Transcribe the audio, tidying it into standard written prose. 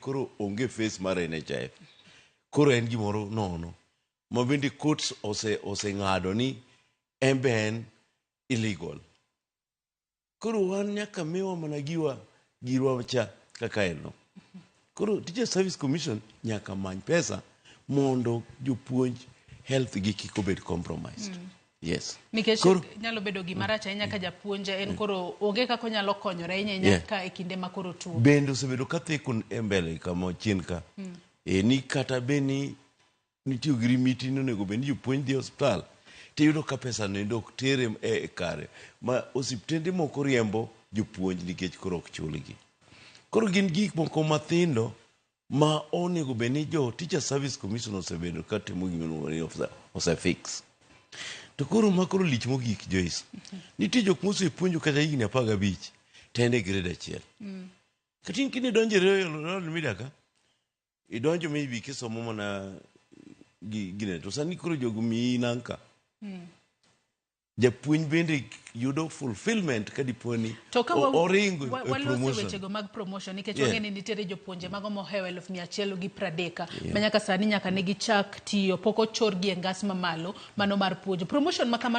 Koro onge face mar NHIF. Koro en gimoro nono ma bende courts oseng'ado ni en be en illegal. Koro wan nyaka miwa mana giwa girwa cha kaka en no. Koro Teacher Service Commission nyaka many pesa mondo jopuonj health gi kik obed compromised. Yes. Nikech Koro, nyalo bedo gima rach ahinya ka japuonj en koro onge kaka onyalo konyore ahinya ahinya ka e kinde ma koro tuo. Bende osebedo ka theko e mbele kama chien ka. E, ni kata bed ni nitiyo gi rimiti ni onego bed ni jopuonj dhi e osiptal, tiyudo ka pesa no ok tere e kare ma osiptende moko riembo jopuonj nikech koro ok chulgi. Koro gin gik moko mathindo ma onego bed ni jo Teacher Service Commission osebedo ka timo gima iluongo ni osefix. To koro ma koro lich mogik, Joyce. Nitie jok mosepuonjo kata higni 15 to en e grade 1. Kata in kinidonjo e Royal Media ka, idonjo maybe kisomo mana gine to sani koro jogo miyi nanka. Japuonj bende yudo fulfillment ka dipo ni To ka oringo e waloso promotion. Wechego mag promotion nikech wang'e ni nitiere jopuonje mago mohewo 130,000 ma nyaka sani nyaka ne gichak tiyo pok ochorgi e ngas mamalo mano mar puonjo. Promotion ma kamano.